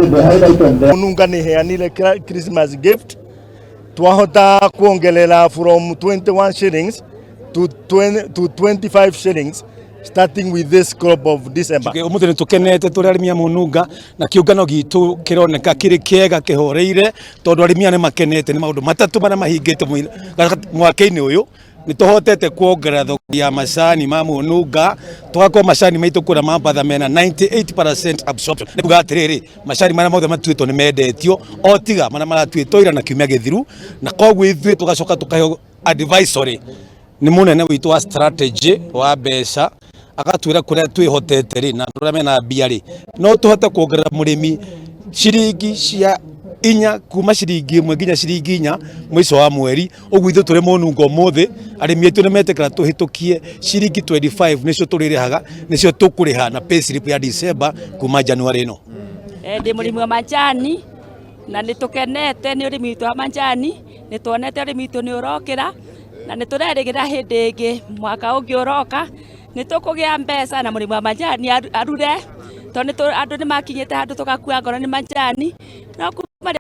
The highlight on the Mununga nĩ heanire Christmas gift, twahota kuongerera from 21 shillings to 20, to 25 shillings starting with this crop of December. Umuthi nĩ tũkenete tũrĩ arĩmi a Mũnunga na kĩũngano gitũ kĩroneka kĩrĩ kĩega kĩhoreire, tondũ arĩmi aya nĩ makenete nĩ maũndũ matatũ marĩa mahingĩte mwaka-inĩ ũyũ. Nĩ tũhotete kuongerera thogora ya macani ma Mũnunga, tũgakorwo macani maitũ kũrĩa Mambatha mena 98% absorption. Nĩ kuga atĩrĩrĩ, macani marĩa mothe matuĩtwo nĩ mendetio o tiga marĩa maratuĩtwo ira na kiumia gĩthiru, na koguo ithuĩ tũgacoka tũkaheo advisory nĩ mũnene witũ wa strategy wa mbeca, agatwĩra kũrĩa twĩhotete rĩ na andũ arĩa mena mbia rĩ, no tũhote kuongerera mũrĩmi ciringi cia inya, kuma ciringi 1 nginya ciringi 4 mũico wa mweri. Ũguo ithuĩ tũrĩ Mũnunga ũmũthĩ, arĩmi aitũ nĩ metĩkĩra tũhĩtũkie ciringi 25, nĩcio tũrĩrĩhaga, nĩcio tũkũrĩha na pay slip ya December kuma January ĩno. Ndĩ mũrĩmi wa majani na nĩ tũkenete nĩ ũrĩmi witũ wa majani. Nĩ tuonete ũrĩmi witũ nĩ ũrokĩra na nĩ tũrerĩgĩrĩra hĩndĩ ĩngĩ mwaka ũngĩ ũroka nĩ tũkũgĩa mbeca na mũrĩmi wa majani arure, tondũ andũ nĩ makinyĩte handũ tũgakua ngoro nĩ majani, no kuma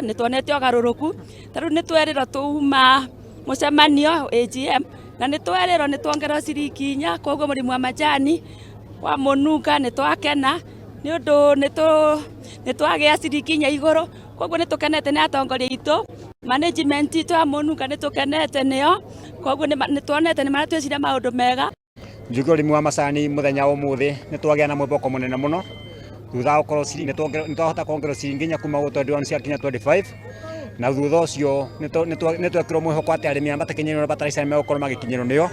nĩ tuonete ũgarũrũku. Ta rĩu nĩ twerĩrwo tuma mũcemanio AGM na nĩ twerĩrwo nĩ tuongererwo ciringi 4. Koguo mũrĩmi wa majani wa Mũnunga nĩ twakena nĩ ũndũ nĩ twagĩa ciringi 4 igũrũ. Koguo nĩ tũkenete nĩ atongoria aitũ, management itũ ya Mũnunga, nĩ tũkenete nĩo. Koguo nĩ tuonete nĩ maratwĩciria maũndũ mega. Njuge ũrĩmi wa macani mũthenya wa ũmũthĩ nĩ twagĩa na mwĩhoko mũnene mũno thutha wa gũkorwo nĩ twahota kuongererwo ciringi 4 kuma gwĩ 21 ciakinya 25, na thutha ũcio nĩ twekĩrwo mwĩhoko atĩ arĩmi arĩa matakinyĩirwo nĩ bataraitha nĩ megũkorwo magĩkinyĩrwo nĩyo.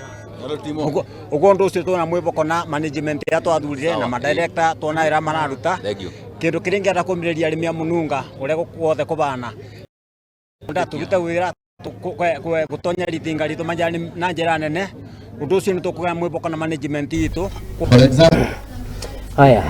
Ũguo ũndũ ũcio twona mwĩhoko na management ĩrĩa twathurire na madirector, tuona wĩra mararuta. Kĩndũ kĩrĩa ingĩenda kũmĩrĩria arĩmi a Mũnunga ũrĩa guothe kũbana, tũrute wĩra gũtonya itinga ritũ majani na njĩra nene. Ũndũ ũcio nĩ tũkũgĩa mwĩhoko na management itũ. For example, Haya.